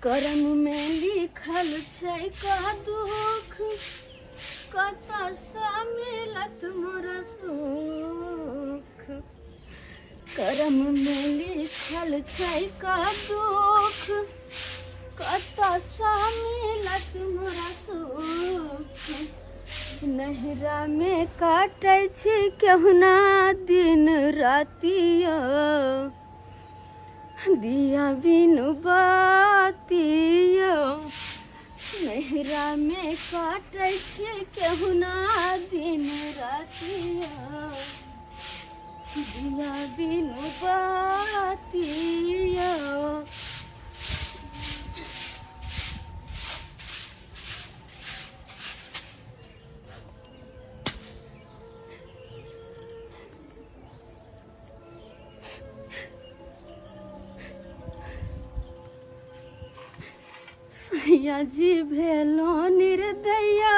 करम में लिखल छै का दुख, कतऽसँ मिलत मोर सुख। करम में लिखल छै का दुख, कतऽसँ मिलत मोर सुख। नैहरा में काटै छी केहुना दिन रातिया, दिया बिनु बातियो। नैहरा में काटै छी केहुना दिन रातियो, दिया बिनु बातियो। सैया जी भेलो निर्दया,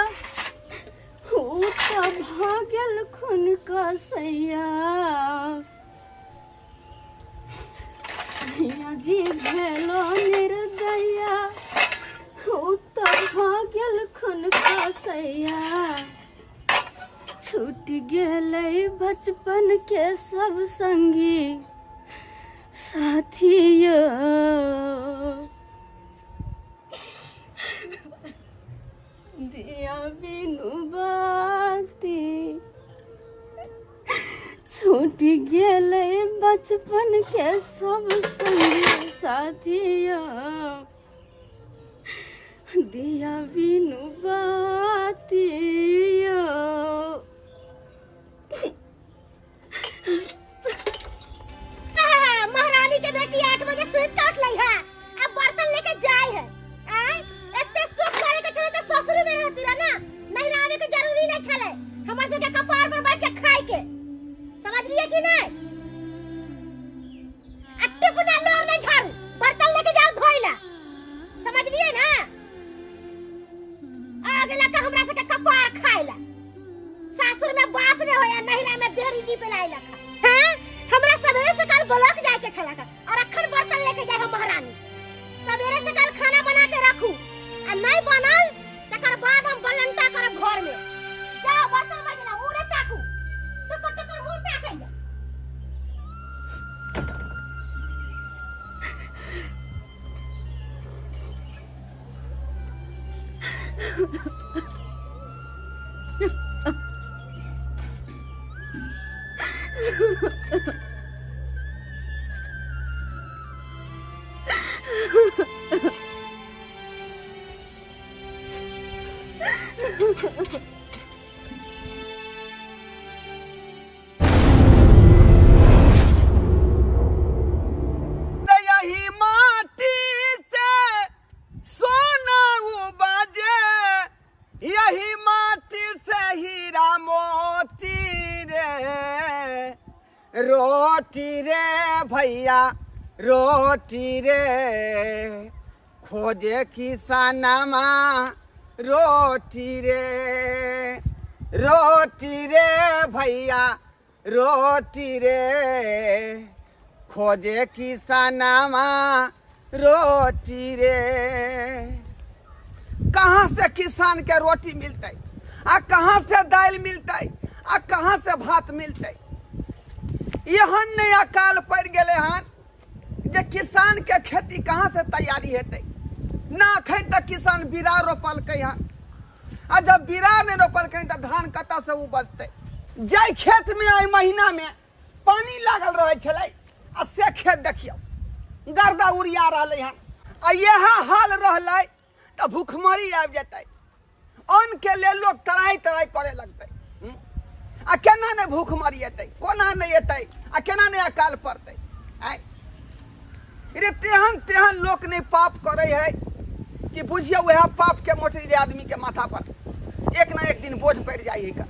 ऊ तऽ भऽ गेल खून कसैया। सैया जी भेलो निर्दया, ऊ तऽ भऽ गेल खून कसैया। छूट गेलै बचपन के सब संगी साथिया, दिया बिनु बाती। छूट गेलै बचपन के सब संगी साथिया, दिया बिनु बातिया। महारानी के बेटी 8 बजे सुत के उठलै है, अब बर्तन लेके जाय है। आय एते सुख करे के छलै त ससुर में रहती रह ना, नहीं आवे के जरूरी नहीं छलै। हमर सबके कपार पर बैठ के खाय के, समझलिए कि नहीं? अट्टे पुना लोर नहीं झाड़ू, बर्तन लेके जाओ धोइला, समझलिए ना? आगे लगा हमरा सबके कपार खाइला, सासुर में बास नहीं होया, नहिरा में देहरी नीपे लाइला खा। हैं हमरा सवेरे से काल ब्लॉक जाए के छला का, और अखन बर्तन लेके जाए हम महारानी। सवेरे से काल खाना बना के रखू, आ नहीं बनल तकर बाद हम बलंटा करब घर में। जाओ बर्तन मांजला, ऊ नहीं ताकू, टुकुर टुकुर मुंह ताकैया। यही माटी से सोना उपजे, यही माटी से हीरा मोती रे। रोटी रे भैया रोटी रे, खोजे किसानमा रोटी रे। रोटी रे भैया रोटी रे, खोजे किसानमा रोटी रे। कहाँ से किसान के रोटी मिलते, आ कहाँ से दालि मिलते, आ कहाँ से भात मिलते? एहन नहि अकाल पड़ि गेलै हन जे किसान के खेती कहाँ से तैयारी हेतै। ना अखन तक किसान बीरा रोपलकै हन, आ जब बीरा नहि रोपलकै तऽ धान कतऽ से उपजतै? जाहि खेतमे एहि महीनामे पानि लागल रहै छलै, आ से खेत देखियौ गर्दा उड़िया रहलै हन। आ इएह हाल रहलै तऽ भूखमरी आबि जेतै, अन्नके लेल लोक तराई तराई करे लगतै। आ केना नहि भूखमरी एतै, कोना नहि एतै, आ केना नहि अकाल पड़तै? आँय रे, तेहन तेहन लोक नहि पाप करै है कि बुझियौ वएह पापके मोटरी रे आदमीके माथा पर एक ना एक दिन बोझ पड़ि जाइ है। का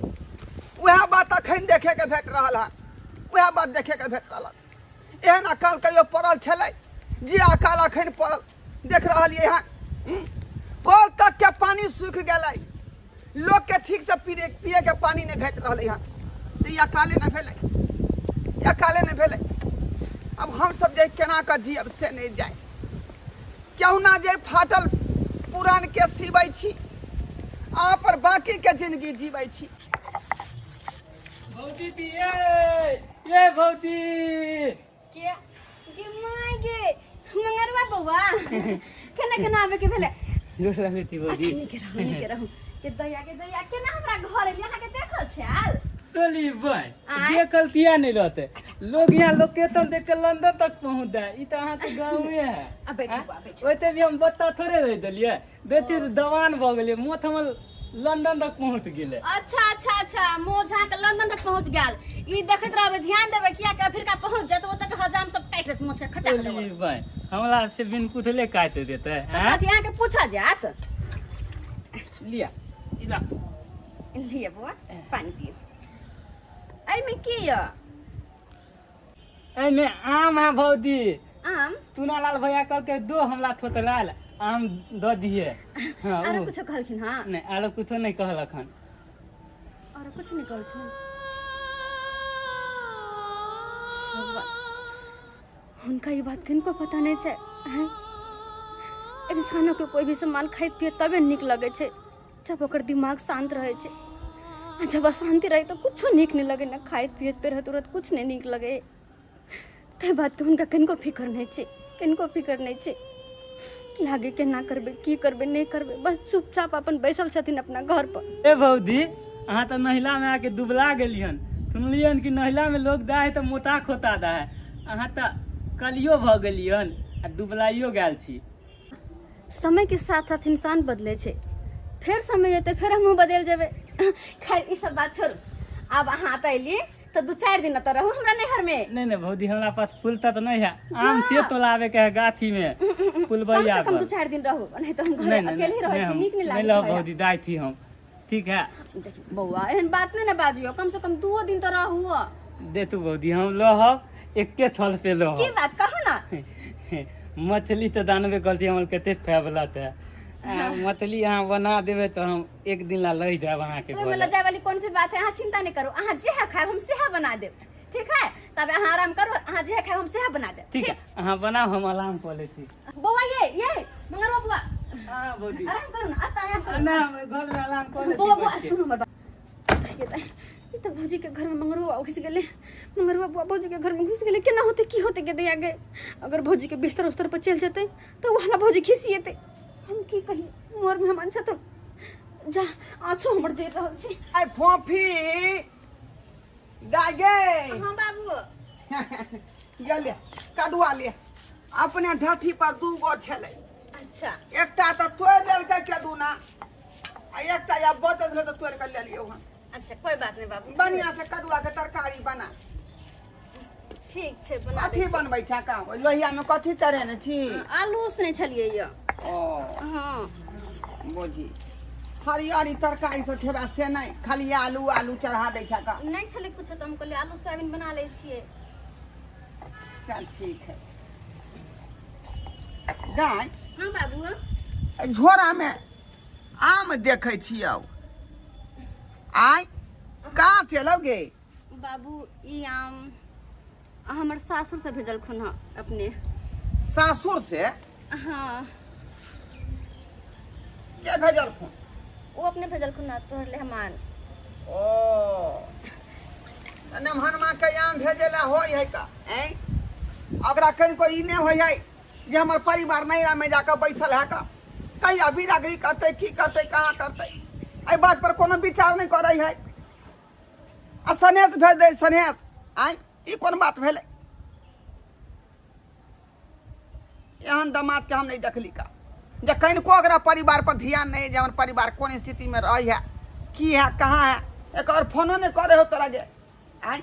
वएह बात अखन देखेके भेट रहल हन, वएह बात देखेके भेट रहल हन। एहन अकाल कहियो पड़ल छलै जे अकाल अखन पड़ल देख रहलियै हन? कल तक के पानी सूखि गेलै, लोकके ठीकसँ पियैके पानि नहि भेट रहलै हन। तऽ ई अकाले नहि भेलै, ई अकाले नहि भेलै? आब हमसब जे केना कऽ जियब से नहि जाय। केहुना जे फाटल पुरान के सिबै छी आ पर बाकी के जिंदगी जीबै छी। भौजी दी ये ये भौजी के गे माय गे मंगरवा बौआ, केना केना आबे के भेलै? जोर लगै छी भौजी। अच्छा, नीके रहू, नीके रहू। के दैया, के दैया, केना हमरा घर एलियै? अहाँके देखल छल? तोली बन आँय? देखल किया नहीं रहते लोग, यहाँ लोकेशन देख के लंदन तक पहुंच जाए, ई तो अहाँ के गाँवे है। आ बैठू आँय? बौआ, बैठू। ओते भी हम बत्ता थोड़े रह देलियै, बेटी तऽ दवान भऽ गेलियै, मोथ हमर लंदन तक पहुंच गेलै। अच्छा अच्छा अच्छा, मोझा के लंदन तक पहुंच गेल। ई देखैत रहबै, ध्यान देबै, किया कि अफ्रीका पहुंच जायत, ओतऽ के हजाम सब काटि देत मोछ के खचा के तोली देबो। बन हमरा से बिन पूछले काटि देतै? तऽ आँय? कथी अहाँके पूछा जायत? लिया ई ला। लिअ बौआ, पानि पियू। एहिमे की यऽ? एहिमे आम है भौजी। आम? चुनालाल भैया कहलकै दो हमरा थोतलाल आम दऽ दिहे। हाँ, आरो ओ। कुछो कहलखिन? हाँ, नहि, आरो कुछो नहि कहलक हन। आरो कुछ नहि कहलखिन? भगवान, हुनका ई बात किनको पता नहि छै। आँय? इंसानो के कोई भी सामान खाइत पियत तबे नीक लगै छै जब ओकर दिमाग शांत रहै छै, आ जब अशांति रहै तऽ कुछो नीक नहि लगै ने, खाइत पियत पेरहत उरहत कुछ नहि नीक लगै। ताहि बातके हुनका कनिको फिकर नहि छै, कनिको फिकर नहि छै कि आगे केना करबै, की करबै, नहि करबै। बस चुपचाप अपन बैसल छथिन अपना घर पर। ए भौजी, अहाँ तऽ नहिला में आके दुबला गेलियन। सुनलियन कि नहिला में लोग दा है तऽ मोटा खोता दा है, अहाँ तऽ कलियो भऽ गेलियन आ दुबलाइयो गेल छी। समय के साथ साथ इंसान बदले छै, फेर समय एतै फेर हमहूँ बदलि जेबै। खैर, ई सब बात छोड़ू, आब अहाँ एतऽ एलियै तऽ 2-4 दिन एतऽ रहू हमरा नैहर में। नहीं नहीं भौजी, हमरा पास फूल तक नहीं है, आम से तोलावे के है गाछी में फुलबैया। कम से कम पर। 2-4 दिन रहू, नहीं तो हम घर नहीं, नहीं, अकेले ही रहै नहीं, छी, हम नीक नहीं नहीं लागैत रहब रहैया। भौजी, दाइ थी हम, ठीक है? देखियौ बौआ, एहन बात नहि ने बाजियौ, कम से कम 2 दिन तऽ रहू। दे तू भौजी, हम रहब एके थल पे की रहब। बात कहू ना। मछली तऽ जानबे करै छी हमर कते फेवरेट है। मछली अहाँ बना देबै तऽ हम एक दिन ला लहि जायब अहाँके तो ओहिमे घरे। लजाए वाली कौन सी बात है? अहाँ चिंता नहीं करू, अहाँ जे खायब हम सेहा बना देब, ठीक है? तब अहाँ आराम करू, अहाँ जे खायब हम सेहा बना देब। ठीक है, अहाँ बनाउ, हम आराम कऽ लै छी। बौआ, ये मंगलवा बौआ। हाँ भौजी। आराम करू ना, आता आराम करू। ना, हम घर में आराम कऽ लै छी बौआ, बौआ, बैठ के। सुनू हमर बात। ये तऽ ई तऽ भौजी के घर में मंगरुआ घुसि गेलै। मंगरुआ बुआ भौजी के घर में घुसि गेलै, केना होतै, की होतै के दैया गे? अगर भौजी के बिस्तर उस्तर पर चलि जेतै तऽ ओ हला भौजी खिसिएतै। हम की कही, मोर मेहमान छथुन, जा आछो हमर जरि रहल छै। आइ फोफी दाइ गे। हाँ बाबू। गेले कदुआ ले, अपने ढठी पर 2 गो छलै। अच्छा। एकटा तऽ तोड़ि देलकै केदुना, आ एकटा या बचल छलै तऽ तोड़ि कऽ लेलियौ हन। अच्छा, कोई बात नहीं बाबू। बढ़िया से कदुआ के तरकारी बना। ठीक छै, बना कथी बनबै छै का? ओहि लोहिया में कथी चढ़ेने छी? आलू उसने छलियै यऽ। ओ। हाँ। बुझी हरियरी तरकारी सब खेबा से नहि, खाली आलू आलू चढ़ा दै छै का? नहि छलै कुछो तऽ हम कहलियै आलू सोयाबीन बना लै छियै। चल ठीक है गाय। हाँ बाबू। एहि झोरा में आम देखै छियौ, आय कहाँ से एलौ गे? बाबू, ई आम हमर सासुर से भेजलखुन हँ अपने। सासुर से? हाँ। के भेजलखुन? ओ अपने भेजलखुन हँ तोहर ले हमान। ओ नमहनमा के आम भेजेला होइ है का? ऐं, ओकरा कनिको ई नहि होइ है जे हमर परिवार नैरा में जाकऽ बैसल है का, कहिया बिदागरी करतै, की करतै, कहाँ करतै, एहि बात पर कोनो विचार नहि करै है, आ सनेस भेज दै सनेस। आँय, ई कोन बात भेलै? एहन दमाद के हम नहीं देखली का जे कनिको ओकरा परिवार पर ध्यान नहीं, जे हमर परिवार कोन स्थिति में रही है, की है, कहाँ है। एक और फोनो नहीं करे हो तोरा गे? आँय,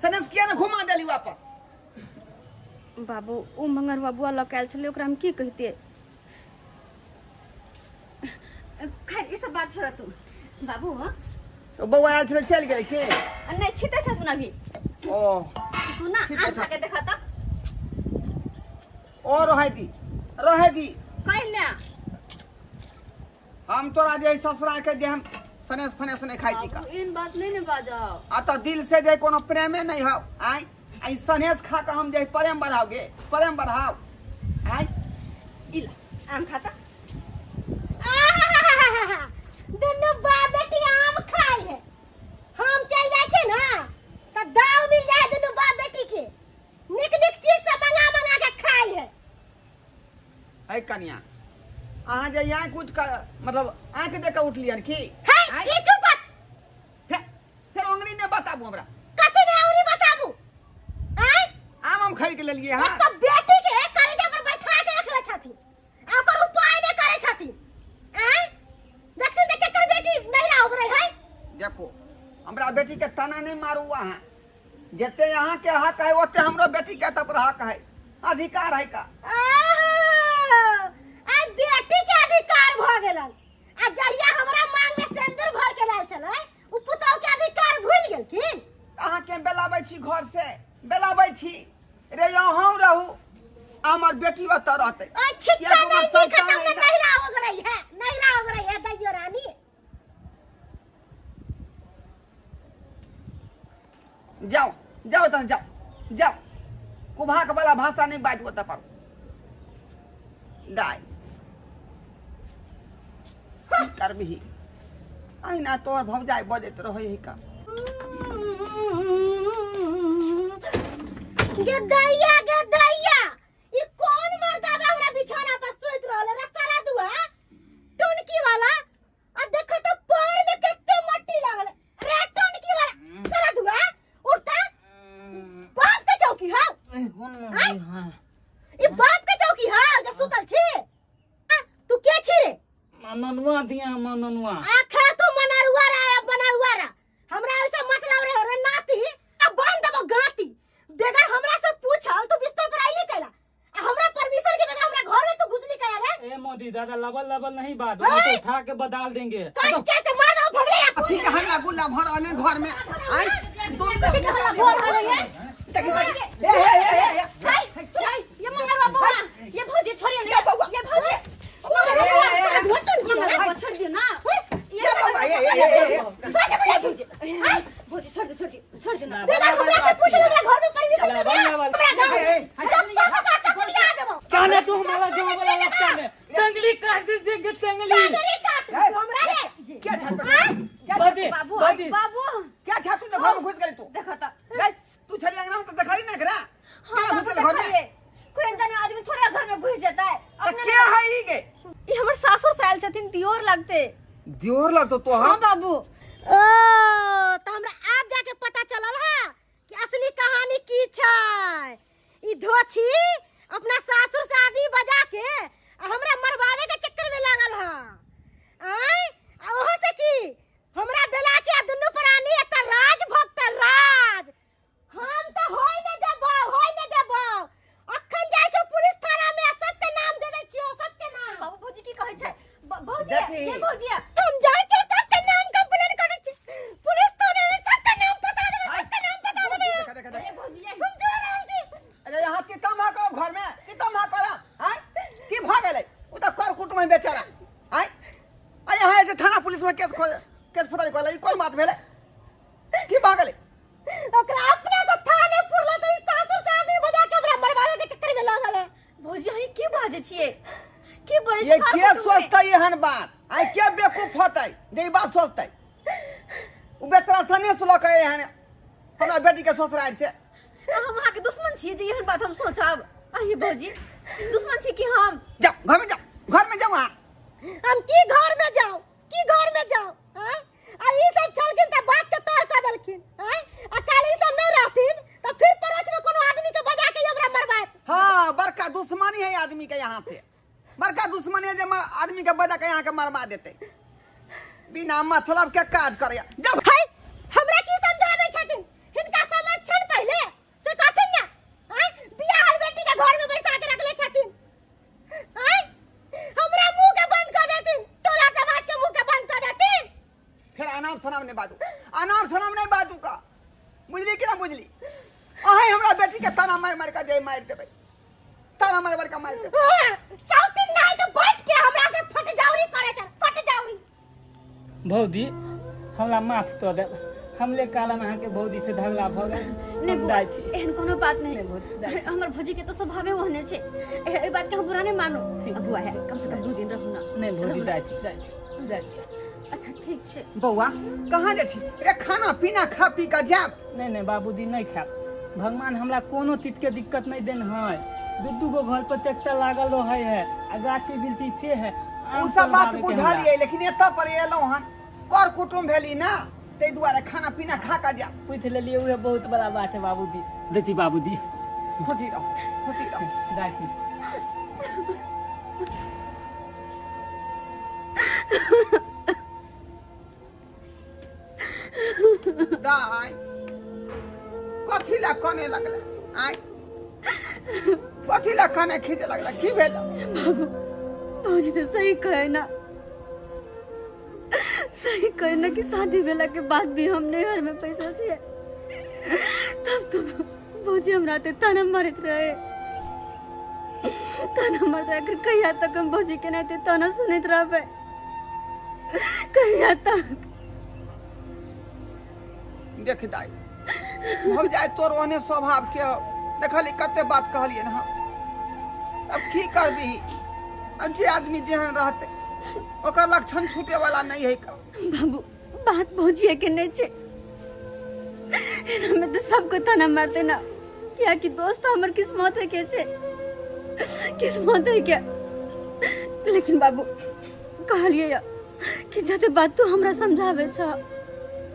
सनेस किया ने घुमा देली वापस? बाबू, ओ मंगरुआ बुआ लऽ के आयल छलै, ओकरा हम की कहितियै? खैर, ई सब बात छोड़ तू बाबू। तो बौआ आयल छलै, चलि गेलै की? नहि, छिते छथुन अभी। ओ। तू ना छिते आम खा के देखा तऽ। ओ रहै दी, रहै दी। कहि ने। हम तोरा जे ससुरा के जे हम सनेस फनेस नहीं खाइ छी का। बाबू, एहन बात नहि ने बाजब। आ तऽ दिल से जे कोनो प्रेमे नहीं हौ। आइ आई सनेस खा के हम जे प्रेम बढ़ाओगे, प्रेम बढ़ाओ। ई ला आम खाता। आहाहाहा, दुनू बाप बेटी आम खाइ है। हम चल जाइ छै ना तऽ दाव मिल जाए दुनू बाप बेटी के, नीक नीक चीज सब मंगा मंगा के खाइ है। है कनिया, अहाँ जे आँखि उठि कऽ, मतलब आँखि देख कऽ उठलियन की? है आँय? की चुप बात? फेर फेर ओंगरी नहि बताबू हमरा। कथी ने औरी बताबू? आय आम हम खरीद के लेलिए। हाँ, तो बेटी के करेजा पर बैठा के रखले छथिन आ ओकर उपाय नहि करे छथिन। आय देखथिन त केकर बेटी नहिरा उभरै है। देखो, हमरा बेटी के ताना नहीं मारू। अहाँ जते अहाँ के हक है ओते हमरो बेटी के तब हक है, अधिकार है का। आहा, आइ बेटी के अधिकार भ गेलन आ जहिया हमरा मांग में सिंदूर भर के लाल छलै उ पुतहु के अधिकार भूल गेलखिन। अहाँ के बेलाबै छी, घर से बेलाबै छी रे। अहूँ रहू, हमर बेटी ओतऽ रहतै। ओइ छिच्चा किएकि ओकर नहीं नीक संतान तब है ना। नहिरा ओगरै है, नहिरा ओगरै है दैयो रानी। जाओ जाओ, एतऽ से जाओ जाओ। कुभाक वाला भाषा नहीं बाजू ओतऽ पर। दाय, की करबिही, अहिना तोहर भौजाइ बजैत रहै है का। गे दैया, गे दैया, ई कौन मर्दाबा हमरा बिछौना पर सुति रहल रे? सारा दुआ टुनकी वाला, आ देखो तो पैर में कते मट्टी लागल रे। टुनकी वाला सारा दुआ उठता, बाप के चौकी है ई, बाप के चौकी है जे सुतल छी। आ, तू के छी रे? ननुआ दिया, ननुआ। आखिर तू मनरुआ रा या बनरुआ रा, हमरा ऐसा मतलब रहे रे नाती। आ बांध देबो गाती। बगैर हमरा से पूछल तू बिस्तर पर आइली कैला आ हमरा परमिशन के बगैर हमरा घर में तू घुसली कैला रे? ए मोदी दादा, लबल लबल नहीं बात, नहीं तो उठा के बदाल देंगे। काट के के मार दो भगले। अथी के हल्ला गुल्ला भर रहल घर में। आय दूर कथी के हल्ला भर रहल है? देखी देखी, हे हे हे हे हे। हाय हाय, ये मंगरवा बौआ, ये भौजी छोड़ियो ये ने। बौआ। ये भौजी, मंगरवा बौआ, तोरा घटन की मंगरवा छोड़ दियो ना। ये बौआ, हे हे हे हे। हाय भौजी, छोड़ दे, छोड़ दे, छोड़ दे ना। बगैर हमरा से पूछल हमरा घर में परमिशन दे दे हमरा गांव हे, हे, चप्पल से तोरा चप्पल आ देबो। कहने तू हमारा जो वाला रास्ता में टंगली काट दे देंगे, टंगली। टंगली काट हे। हमरा रे? क्या छत पर क्या छत बदी बाबू बदी। बाबू, क्या छत? तू तो घर में घुस गई तू। देखो त। जाय, तू छली अंगना में तो देखली ना एकरा। हाँ केना बाबू, घुसल घर में? देखलिए। कोई अनजान आदमी थोड़े घर में घुस जेतै। त अपने के है ई गे? ई हमर सासुर से आयल छथिन, दियोर लगते। दियोर लगतो तोहर? हाँ बाबू। ओ त हमरा आब जाके पता चलल है कि असली कहानी की छै। ई धोछी अपना सासुर से आदमी बजा के आ हमरा मरवावे के चक्कर में लागल है। आय आ ओहो से की हमरा बेला के आ दुनू प्राणी एतऽ राज भोगतै राज। हम तऽ होय ने देबौ, होय ने देबौ। अखन जाइ छौ पुलिस थाना में आ सबके नाम दे दै छियौ, सबके नाम। बाबू, भौजी की कहै छै? भौजी, देखी। ये भौजी, हम जाइ छियै, सबके नाम कंप्लेन करै छी पुलिस थाना में, सबके नाम बता देबै, सबके नाम बता देबै। देखा देखा देखा। ये भौजी, ये हम जा रहल छी। अरे, यहाँ तीतम हा करब घर में, तीतम हा करब। आय की भऽ गेलै? ओ तऽ कर कुटुम है बेचारा। आय आ यहाँ जे थाना पुलिस में केस खोल, केस फौजदारी कहलै, ई कोन बात भेलै? की भऽ गेलै? ओकरा अपना से थाने पुरला त ई सासुर से आदमी बजा के हमरा मरवावे के चक्कर में लागल है। भौजी, अहीं की बाजै छियै? की बोलै ये छियै? के घर कुटुम्ब में? सोचतै एहन बात? आय के बेवकूफ होतै जे ई बात सोचतै? ओ बेचारा सनेस लऽ कऽ एहन हमरा बेटी के ससुरारि से। हम अहाँके दुश्मन छियै जे एहन बात हम सोचब? अहीं भौजी, दुश्मन छी कि हम? जाओ, घर में जाओ, घर में जाओ अहाँ। हम की घर में जाऊं, की घर में जाऊं? हाँ? आ ई सब छलखिन त बात के तोड़ कर देलखिन। हाँ? आ काल ई सब नहीं रहथिन त फिर पड़ोस में कोनो आदमी के बजा के हमरा मरवाएत। हाँ, बड़का दुश्मनी है आदमी के यहाँ से, बड़का दुश्मनी है जे आदमी के बजा के यहाँ के मरवा देते, बिना मतलब के काज करे जब। है हमरा की समझाबै छथिन? हिनका समझ छन पहिले से कहथिन ना। आय बियाह बेटी के घर में बैसा के रखले छथिन। आय हमरा मुंह के बंद कर देथिन, टोला समाज के मुंह के बंद कर देथिन। फिर अनाप शनाप नहीं बाजू, अनाप शनाप नहीं बाजू का, बुझली कि ना बुझली? अहें हमरा बेटी के ताना मार मार के जे मार देबै, ताना मार मार के मार देबै। हाँ, साउथिन नहीं तो बैठ के हमरा से फटजाउरी करे चल, फटजाउरी। भौजी, हमरा माफ कऽ देब, हमले कारण अहाँके भौजी से झगड़ा भऽ गेल। नहीं हम बुआ जाइ छी। एहन कोनो बात नहीं नहीं, भौजी, जाइ छी। हमर भौजी के तो स्वभावे ओहने छै। एहि बात के हम बुरा नहीं मानो। ठीक। बुआ है, कम से कम 2 दिन रहू ना। नहि भौजी, जाइ छी, जाइ छी, जाइ छी। अच्छा, ठीक छै। बौआ, कहाँ जाइ छी रे? खाना पीना खा पी कऽ जायब। नहि नहि बाबूजी, नहि खायब। भगवान हमरा कोनो चीजके दिक्कत नहि देन है। दू दू गो घर पर ट्रैक्टर लागल रहै है आ गाछी बिलती से है। ओ आम सब बात तोड़बाबैके हमरा। बुझलियै, लेकिन एतऽ पर एलहुँ हन, कर कुटुम्ब भेली ना, ताहि दुआरे खाना पीना खा कऽ जायब। पूछि लेलियै, उहे बहुत बड़ा बात है बाबूजी। देखी बाबूजी। खुशी रहू, खुशी रहू। जाइ छी। दाइ, कथी लए कने लगले आइ? कथी लए कने खींचे लगले? की भेल? बाबू, भौजी तो सही कहे ना, सही कहे ना कि शादी भेला के बाद भी हम नैहर में पैसा छियै, तब तो भौजी हमरा ते ताना मारैत रहे, ताना मारैत रहे। आखिर कहिया तक हम भौजी के नाते ताना सुनैत रहबै? कहिया तक? देख दाइ, भौजाइ तोर ओहने स्वभाव के हौ। देखली, कते बात कहलियै हम, अब की करबिही? अब जे आदमी जेहन रहतै, ओकर लक्षण छूटे वाला नहीं है। बाबू, बात भौजिए के नहीं छे। हमें तो सबको ताना मारते ना, किया कि दोस्त हमर किस्मत है के छे, किस्मत है क्या। लेकिन बाबू, कहलिए या कि जते बात तू हमरा समझावे छ,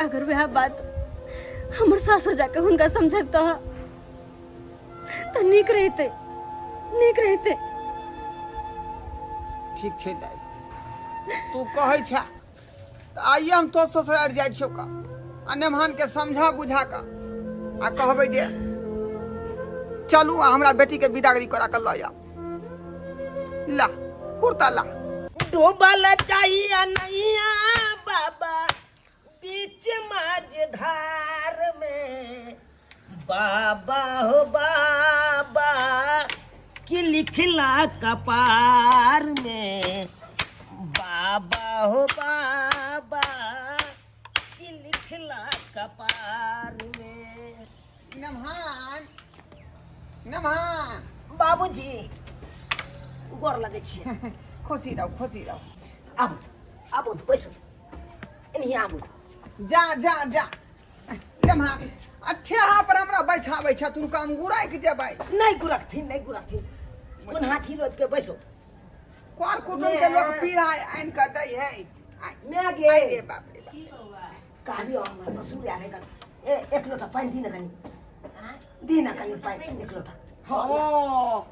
अगर वह बात हमर सासुर जाके हुनका समझाब तो नीक रहते, नीक रहते। ठीक छै दाइ, तू कहै छ तऽ आइए हम तो ससुरारि जाइ छियौ का आ नेमहान के समझा बुझा कऽ आ कहबै जे चलू आ हमरा बेटी के बिदागरी करा कऽ लऽ आउ। ला कुर्ता ला। डूबल चाहिए नैया बाबा बीच माझधार में, बाबा हो बाबा, कि लिखला कपार में, बाबा हो बाबा, कि लिखला कपार में। नमहान, नमहान। बाबूजी, गोर लगै छियै। खुशी रहू, खुशी रहू। आबू, आबू, बैसू, एनही आबू। जा जा जा लेमहा, आ ठेहा पर हमरा बैठाबै छथुन, काम गुराकि जेबै। नहि गुरकथिन, नहि गुरकथिन। कोन हाथी रोपि के बैसो। कोन कुटुम्ब के लोग पीढ़ा आनि कऽ दै है। मैं गे। आइ रे बाप रे बाप। कहलियो, हमर ससुर आयल है। ए, एक लोटा पानि दी ने कनि, दी ने कनि पानि एक लोटा। हाँ। ओ,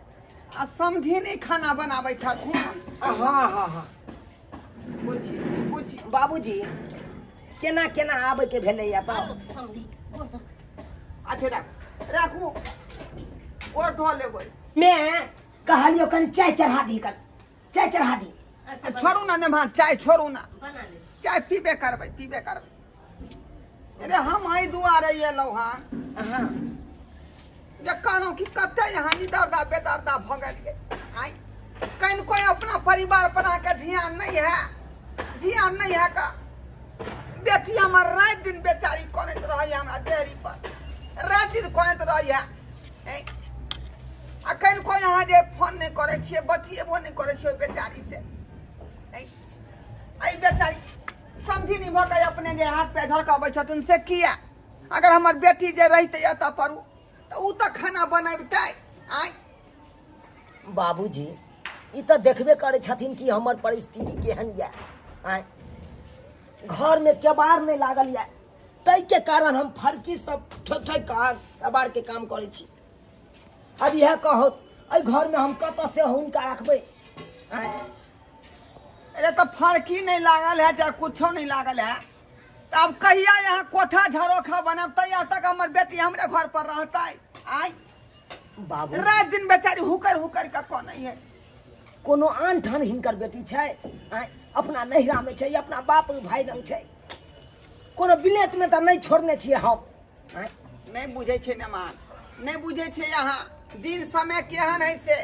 आ समधी नहि खाना बनाबै छथुन? हाँ हाँ हाँ। बुझी बुझी। बाबूजी, केना केना आबैके भेलैया तब? अच्छा, राखू राखू, गोर धो लेबै। मैं कहलियो, कनि चाय चढ़ा दी, कनि चाय चढ़ा दी। छोड़ू ना नेमान, चाय छोड़ू ना, चाय पीबे करबै, पीबे करबै। अरे, हम एहि दुआरे एलहुँ हन जे कहलहुँ कि कते यहाँ निदर्दा बेदर्दा भऽ गेलियै आइ। कनि कोइ अपना परिवार पर अहाँके ध्यान नहीं है, ध्यान नहीं है का। बेटी हमर राति दिन बेचारी कनैत रहैया हमरा देहरी पर, राति दिन कनैत रहैया। हैं? आ कनि कोइ अहाँ जे फोन नहि करै छियै, बतियेबो नहि करै छियै ओहि बेचारी से। हैं? एहि बेचारी समझी नहि भऽ कऽ अपने जे हाथ पैर झड़कबै छथुन से किया? अगर हमर बेटी जे रहितै एतऽ पर तऽ ओ तऽ खाना बनबितै आँय। बाबूजी, ई तऽ देखबे करै छथिन कि हमर परिस्थिति केहन यऽ। आँय, घरमे केबाड़ नहि लागल यऽ, ताहिके कारण हम फरकी सब ठोकि ठोकि कऽ केबाड़के काम करै छी। अब इएह कहू, एहि घरमे हम कतऽ से हुनका रखबै? आँय। अरे, तऽ फरकी नहि लागल है, चाहे कुछो नहि लागल है, तऽ आब कहिया यहाँ कोठा झरोखा बनब? तहिया तक हमर बेटी हमरे घर पर रहतै आँय? बाबू, राति दिन बेचारी हुकर हुकर कऽ कनै है। कोनो आन ठान हिनकर बेटी छै? आँय, अपना नैहरामे छै, अपना बाप भाय लग छै, कोनो विलेटमे तऽ नहि छोड़ने छियै हम। आँय। नहि बुझै छै नेमान, नहि बुझै छै यहाँ दिन समय केहन है से।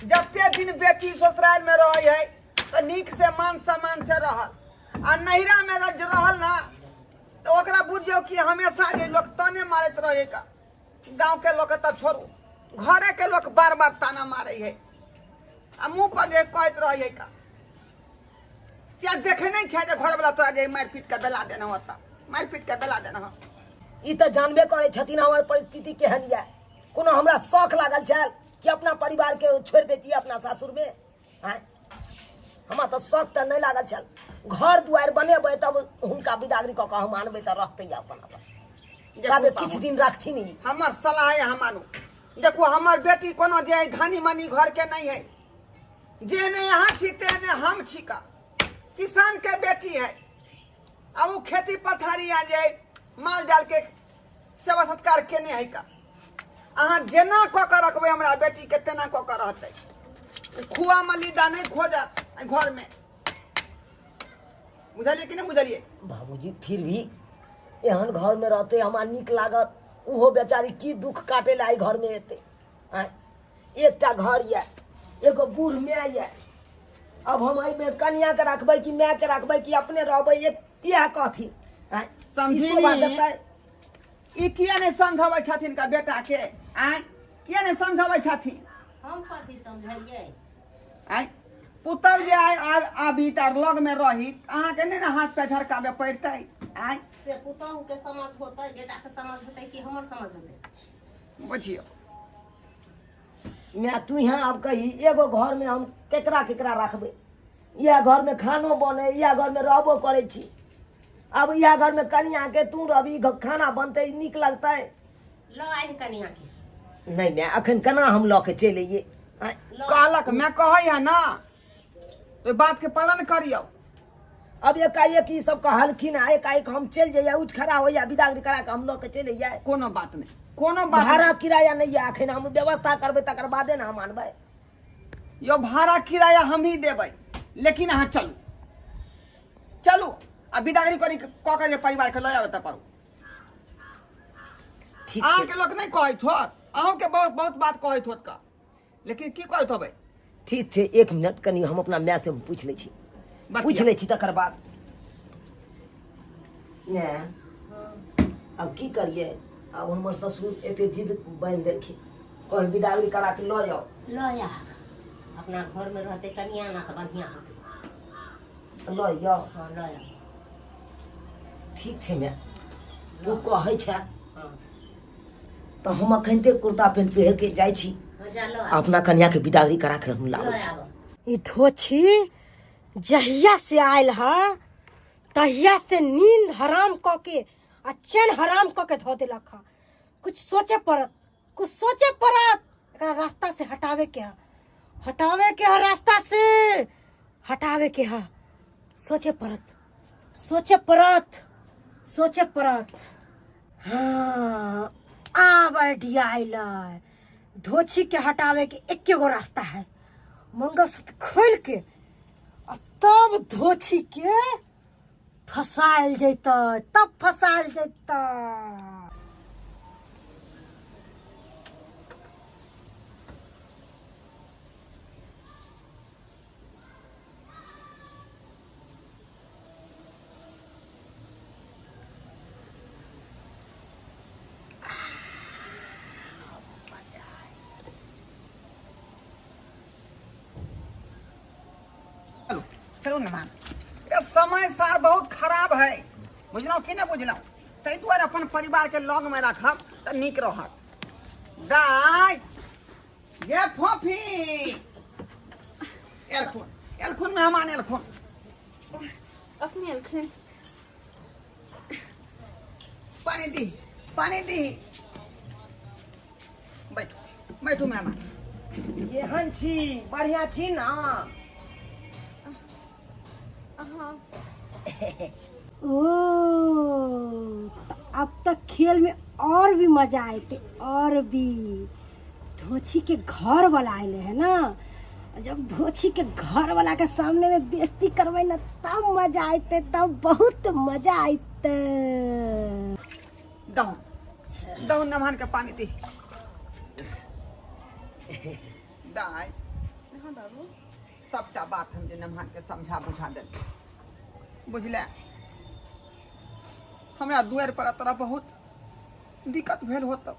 जते दिन बेटी ससुराल में रहै है तऽ नीक से मान सम्मान से रहल, आ नैहरा में रहल ना तऽ ओकरा बुझियौ कि हमेशा जे लोक ताने मारैत रहै का। गाँव के लोक तऽ छोड़ू, घरे के लोक बार बार ताना मारै है आ मुँह पर जे कहैत रहै है का। किया देखे नहीं छै जे घरवला तोरा जे मारि पीट के बेला देना होता, मारि पीट के बेला देना हो। ई तऽ जानबे करै छथिन हमर परिस्थिति केहन यऽ। कोनो हमरा शौक लागल छल कि अपना परिवार के छोड़ि दैतियै अपना सासुरमे? आँय, हमरा तऽ शौक तऽ नहि लागल छल। घर दुआरि बनेबै तब हुनका बिदागरी कऽ कऽ हम आनबै तऽ रहतै अपन अपन। देखू ताबे पाहुन। किछु दिन रखथिन ई। हमर सलाह है हम मानू। देखू हमर बेटी कोनो जे है धनी मनी घर के नहीं है, जे ने यहाँ छी ते ने हम छी का। किसान के बेटी है आ वो खेती पथारी आ जे माल जाल के सेवा सत्कार केने है का। अहाँ जेना कऽ के रखबै हमरा बेटी के तेना कऽ के रहतै। खुआ मलिदा नहीं खोजत एहि घर में, बुझलियै कि नहीं बुझलियै? बाबूजी फिर भी एहन घर में रहते हमरा नीक लागत। ओहो बेचारी की दुख काटे ला एहि घर में एतै? आँय, एकटा घर यऽ, एगो बूढ़ माय यऽ। अब हम एहिमे कनियाके रखबै कि मायके रखबै कि अपने रहबै, एक इएह कहथिन। आँय, ई समझी शोभा नी? देतै? ई किया नहीं समझाबै छथिन का बेटा के? आँय, किया नहीं समझाबै छथिन? हम कथी समझलियै? आँय, पुतहु जे आइ आबी तऽ लग में रही, अहाँके नहि ने हाथ पैर झरकाबे पड़तै? आँय, से पुतहु के समझ होतै, बेटा के समझ होतै कि हमर समझ होतै? बुझियौ मैं तू यहाँ आब कही एगो घर में हम केकरा केकरा रखबै? इएह घर में खानो बने, इएह घर में रहबो करै छी। अब इएह घर में कनिया के तू रहबी, खाना बनतै, नीक लगतै? ल आहि कनिया के। नहीं मैं अखन केना हम लऽ के चलि अइयै? आँय, कहलक मैं कहै है ना, तो बात के पालन करियौ। अब एकाएक ई सब कहलखिन आ एकाएक हम चलि जइयै, उठि खड़ा होइया विदागरी करा के हम लऽ के चलि अइयै? कोनो बात नहीं, कोनो बात भाड़ा नहीं। किराया नहीं है, अखन हम व्यवस्था करबै तकर बादे ने हम आनबै। यो भाड़ा किराया हम ही देबै, लेकिन अहाँ चलू चलू आ विदागरी करी कऽ के जे परिवार के लऽ आबै तऽ पड़ू। ठीक छै। अहाँके लोक नहीं कहैत होत, अहूँके बहुत बहुत बात कहैत होत का, लेकिन की कहैत होबै? ठीक छै, एक मिनट कनि हम अपना माय से पूछि लै छी। बतिया। पूछि लै छी तकर बाद। ने अब की करिए? अब हमर ससुर एते जिद बान्हि देलखिन, कहीं विदागरी करा के लऽ जाओ। लऽ आ, अपना घर में रहते कनिया ना तऽ बढ़िया होतै। लऽ जाओ। हाँ, लऽ आ। ठीक छै माय, तू कहै छै हाँ। तऽ हम अखनते कुर्ता पेंट पहिर के जाइ छी। हाँ, जा लऽ आ। अपना कन्या के विदागरी करा के हम लाबै लऽ छी। आबऽ। ई धोछी जहिया से आयल ह तहिया से नींद हराम क के आ चैन हराम क के धो देलक ह। कुछ सोचे पड़त, कुछ सोचे पड़त। एकरा रास्ता से हटावे के ह, हटावे के ह, रास्ता से हटावे के ह। सोचे पड़त, सोचे पड़त, सोचे पड़त। हाँ, आब आइडिया आयल। धोछी के हटावे के एके गो रास्ता है, मंगलसूत्र खोल के आ तब धोछी के फसायल जैतै, तब फसायल जैतै। चलू चलू ने मान, ये समय सार बहुत खराब है, बुझलहुँ कि नहि बुझलहुँ? ताहि दुआरे अपन परिवार के लग में राखब तऽ नीक रहत। दाय ये फोफी एलखुन, एलखुन मेहमान एलखुन। अपने एलखिन। पानी दी, पानी दी। बैठू बैठू मेहमान। केहन छी? बढ़िया छी ना? हाँ। ओ त अब तक खेल में और भी मजा आते, और भी धोछी के घर वाला आए है ना, जब धोछी के घर वाला के सामने में बेइज्जती करबै ना तब मजा आते, तब बहुत मजा आते। दहु दहु नमहन के पानी दी। दाय। हाँ बाबू। सबटा बात हम जे नमहन के समझा बुझा देल, बुझले? हमरा दुआरि पर तोरा बहुत दिक्कत भेल होतौ,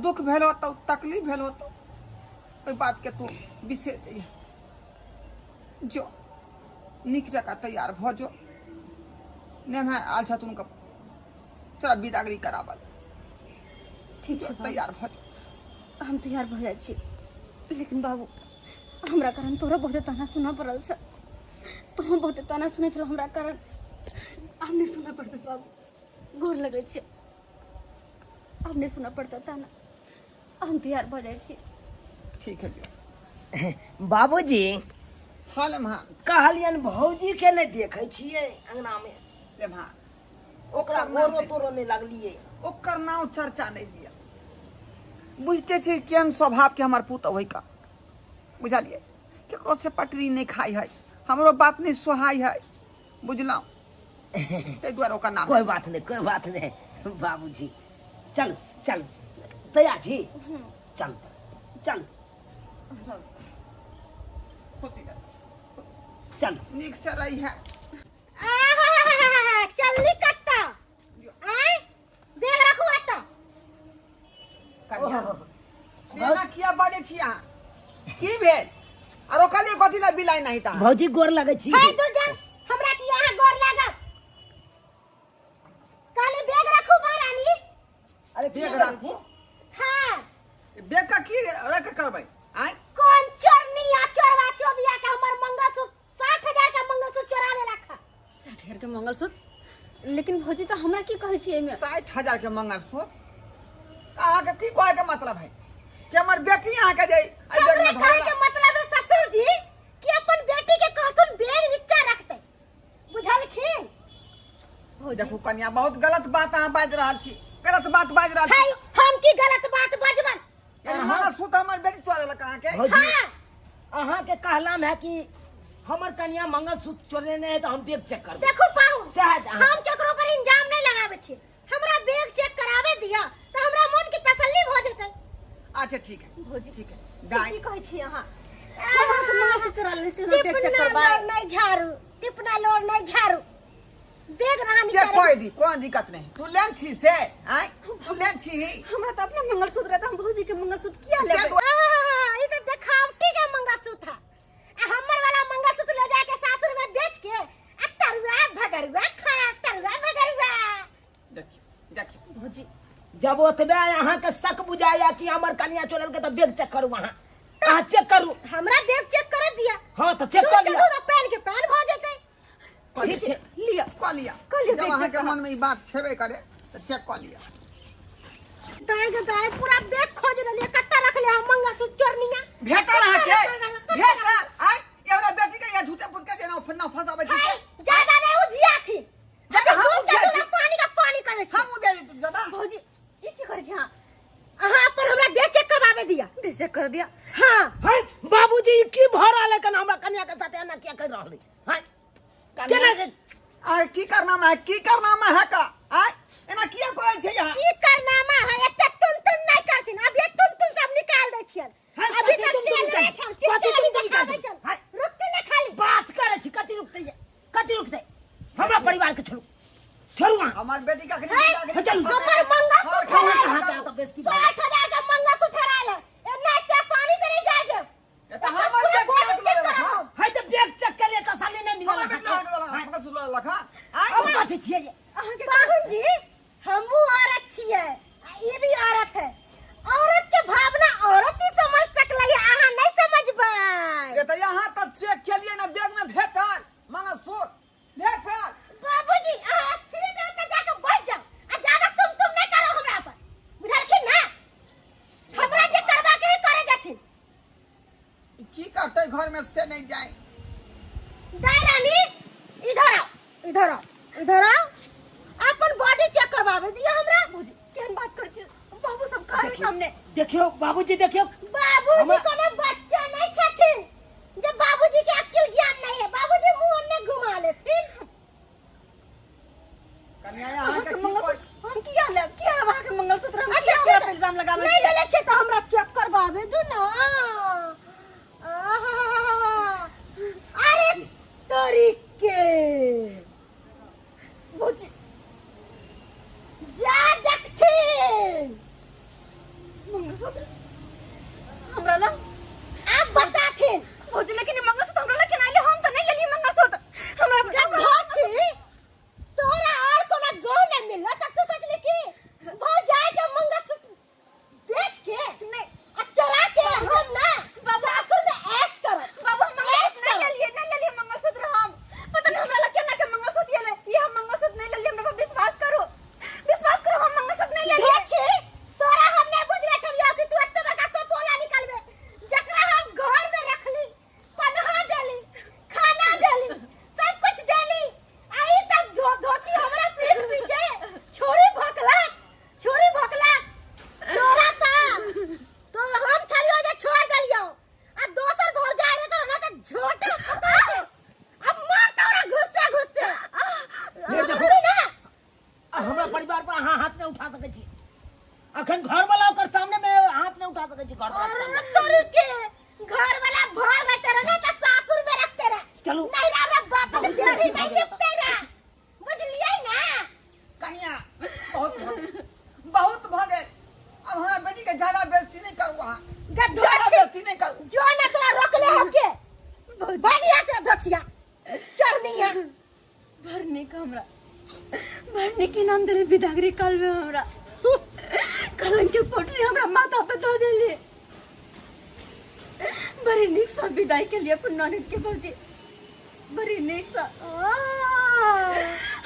दुख भेल होतौ, तकलीफ भेल होतौ, ओहि बातके तू बिसरि जइहे। जो नीक जकाँ तैयार भऽ जो, नहि आयल छथुन हुनका तोरा बिदागरी कराबल। ठीक छै, तैयार भऽ जो। हम तैयार भऽ जाइ छी, लेकिन बाबू हमरा कारण तोरा बहुते ताना सुनऽ पड़ल छै। तोहूँ बहुते ताना सुनै छल हमरा कारण, आब नहि सुनऽ पड़तै बाबू, गोर लगै छै, आब नहि सुनऽ पड़तै ताना, हम तैयार भऽ जाइ छी। ठीक है जो। बाबूजी। हाँ लेम्हा। कहलियन भौजी के नहि देखै छियै अंगना में। लेम्हा, ओकरा ओकर नाम गोरो नहि- तोरो नहि लगलियै। ओकर नाम चर्चा नहि लिअ। बुझते छी केहन स्वभाव के हमर पुतहु है का, बुझलियै? केकरो से पटरी नहि खाइ है, हमरो बात नहि सोहाइ है, बुझलहुँ? ताहि दुआरे ओकर नाम। कोई बात नहीं, कोई बात नहीं बाबूजी, चल चल, तैयार छी, चल चल। खुशी रह। चल। नीक से रही है। आहा, चलनी कत्ता आय बैग रखू एतऽ। कनिया, एना किया बाजै छी अहाँ? की भेल? आरो कहलियै कथी लए बिलाइ नहीं ता? भौजी गोर लगै छी। हे दूर जा, हमरा की अहाँ गोर लागब? कहली बैग रखू महारानी। अरे बैग राखू? हाँ। बैग का की रख करबै आय? कौन चोरनी या चोरवा चोदिया के हमर मंगलसूत्र 60,000 का मंगलसूत्र चोरा लेलक हँ। 60,000 के मंगलसूत्र? लेकिन भौजी तऽ हमरा की कहै छी एहिमे? 60,000 के मंगलसूत्र? अहाँके की कहै के मतलब है कि हमर बेटी अहाँके जे एहि बैग हमरे में कहे भरल के मतलब है ससुर जी कि अपन बेटी के कहथुन बैग नीचा रखते, बुझलखिन? भौजी देखू कन्या, बहुत गलत बात अहाँ बाजि रहल छी, गलत बात बाजि रहल छी। है हम की गलत बात बजबन? यानी मंगलसूत्र हमर बेटी चोरा लेलक अहाँके? भौजी हाँ। अहाँके कहलाम है कि हमर कन्या मंगलसूत्र चोरेने है तऽ हम बैग चेक करबै। देखू पाहुन, सएह अहाँ- हम केकरो पर इंजाम नहीं लगावे छी, हमरा बैग चेक करावे दिया तो हमरा मन के तसल्ली भ जेतै। अच्छा ठीक है भौजी, ठीक है। ई गाय की कहै छी अहाँ? हम अहाँके मंगलसूत्र चोरा लेने छी, हमरा बैग चेक टिपना करबै? लोर नहीं झाड़ू, टिपना लोर नहीं झाड़ू, बैग रहा चेक निकाले। कर दी, कोन दिक्कत नहीं। तू लेन छी से आय, तू लेन छी ही। हमरा तऽ अपना मंगलसूत्र रहै तऽ हम भौजी के मंगलसूत्र किया लेबै? दुआ- आहा, ई तऽ देखावटी के मंगलसूत्र है, आ हमर वाला मंगलसूत्र ले जाके सासुर में बेच के आ तरुआ भगरुआ खा, तरुआ भगरुआ। देखियो देखियो भौजी, जब ओतबे अहाँके शक बुझाया कि हमर कन्या चोरल के तऽ बैग चेक करू, अहाँ अहाँ चेक करू। हमरा बैग चेक कर दिया। हाँ तऽ चेक दूध कर के लिअ। दूध आ पानि के पानि भऽ जेतै। ठीक छै। लिअ। कऽ लिअ। कऽ लिअ जब बैग अहाँके चेक। मन में ई बात छेबे करे तऽ चेक कऽ लिअ। दाय के दाय, पूरा बैग खोज लेलियै, कत्ता रखले हम मंगलसूत्र चोरनिया? भेटल अहाँके? कत्ता रखल? कत्ता भेटल? रखल? आय ई हमरा बेटी के यहाँ झूठे फूस के जेना फन्ना फंसाबै छी है, से। ज्यादा नहीं उधियाथी। ज्यादा हम दूध के उधिया दूध छी। आ पानी का पानी करै छी। हम उधिया छी ज्यादा? भौजी ई की करै छी अहाँ? अहाँ अपन हमरा देह चेक करवावे दिया। देह चेक कर दिया? हाँ। है बाबूजी, ई की भऽ रहल है? कन हमरा कन्या के साथ एना किया कर रहल है? है केना के आय की करनामा है, की करनामा है का? आय एना किया कहै छै अहाँ? की करनामा है? एते तुम तुम नहीं करथिन, अब ये तुम तुम सब निकाल दै छियन। है, अभी कथी तक तुम तुम तेल कर- नहीं छन, कथी तेल तुम अभी तुम देखाबै कर- छन। है। रुकते ने खाली बात करै छी, कथी रुकतै ये? कथी रुकतै? हमरा परिवार के छोड़ू, छोड़ू अहाँ। हमर बेटी के अखनी है, बिदागरी चलू। हमर मंगलसूत्र हर हेरायल। खाना अहाँ तऽ बेइज्जती भऽ गेल। 60,000 के मंगलसूत्र हेरायल है, एना एते आसानी से नहीं जाय देब। ए तऽ हमर पूरा बेटी बॉडी अहाँके चेक लऽ लेलक, कराबू। हाँ? है तऽ बैग चेक केलियै, तसल्ली नहि मिलल हमर बेटी अहाँके। अहाँके लऽ लेलक, है, मंगलसूत्र लऽ लेलक, हाँ? आँय? अब कथी छियै ये? अहाँके पाहुन जी, हमहूँ औरत छियै आ ई भी औरत है, औरत के भावना औरत ही समझ सकलै है, अहाँ नहीं समझबै। ए तऽ यहाँ तऽ चेक केलियै ने, बैग में भेटल मंगलसूत्र भेटल। बाबूजी अहाँ स्थिर से ओतऽ जाके बैठ जाउ आ ज्यादा तुम तुम नहीं करो हमरा पर, बुझलखिन ना? हमरा जे करबा के है करे देथिन। की करते घर में से नहीं जाए। दाई रानी इधर आओ, इधर आओ, इधर आओ, अपन बॉडी चेक करवावे दिया हमरा। भौजी केहन बात करै छी? बाबू सब कहै सामने। देखियौ बाबूजी, देखियौ। बाबूजी हमरा- कोनो बच्चा नहीं छथिन जे बाबूजी के अक्ल ज्ञान नहीं है, बाबूजी मुंह ओन्ने घुमा लेथिन। कन्या अहाँके अहाँके की कोइ मंगलसूत्र हम किया लेब? किया लेब अहाँके मंगलसूत्र? हम अच्छा किया हमरा ठीक पर इल्जाम लगाबै नहीं छियै? लेले छियै तऽ हमरा चेक करवावे दू ना। आहा, अरे तोरी के भौजी चलू। नैहरा में बाप के देहरी नहीं निपते रे, बुझलियै ना? कनिया बहुत भऽ गेल, बहुत भऽ गेल। अब हमरा बेटी के ज्यादा बेइज्जती नहीं करू अहाँ, गधो ज्यादा छी। बेइज्जती नहीं करू। जो ना तोरा रोकले हो के बढ़िया से धोछिया चरनिया भरने का हमरा भरने के नाम देले विदागरी काल में हमरा कलंक के पोटरी हमरा माथा पे धो देले। बड़ी नीक सा विदाई के लिए अपन ननद के भौजी, बड़ी नीक सा।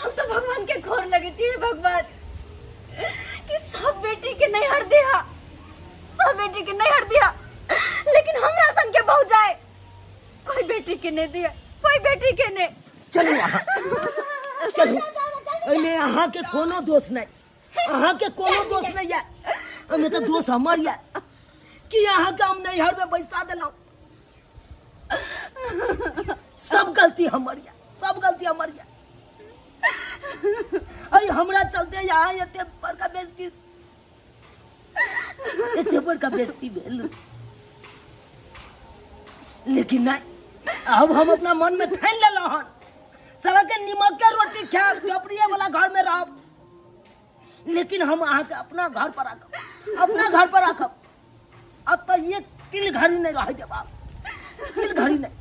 हम तो भगवान के घोर लगे छी भगवान कि सब बेटी के नैहर दिया, सब बेटी के नैहर दिया, लेकिन हमरा सन के बहु जाए कोई बेटी के नहीं दिया, कोई बेटी के नहीं। चलू अहाँ, चलू, एहिमे अहाँके कोनो दोष नहि, अहाँके कोनो दोष नहि यऽ, एहिमे तऽ दोष हमर यऽ कि अहाँके हम नैहरमे बैसा देलहुँ। सब गलती हमर यऽ, सब गलती हमर यऽ। अरे हमरा चलते यहाँ एते बड़का बेइज्जती, एते बड़का बेइज्जती भेल। लेकिन नहीं, अब हम अपना मन में ठान लेलहुँ हन, साला के नीमक के रोटी खायब, झोपड़िए वाला घर में रहब, लेकिन हम अहाँके अपना घर पर राखब, अपना घर पर राखब। अब तो ये तिल घड़ी नहीं रह देब, आब तिल घड़ी नहीं।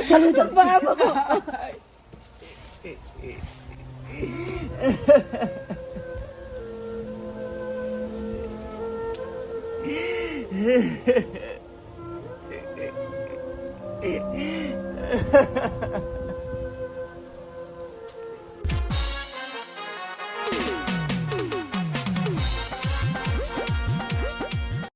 चलू चलू बाबू।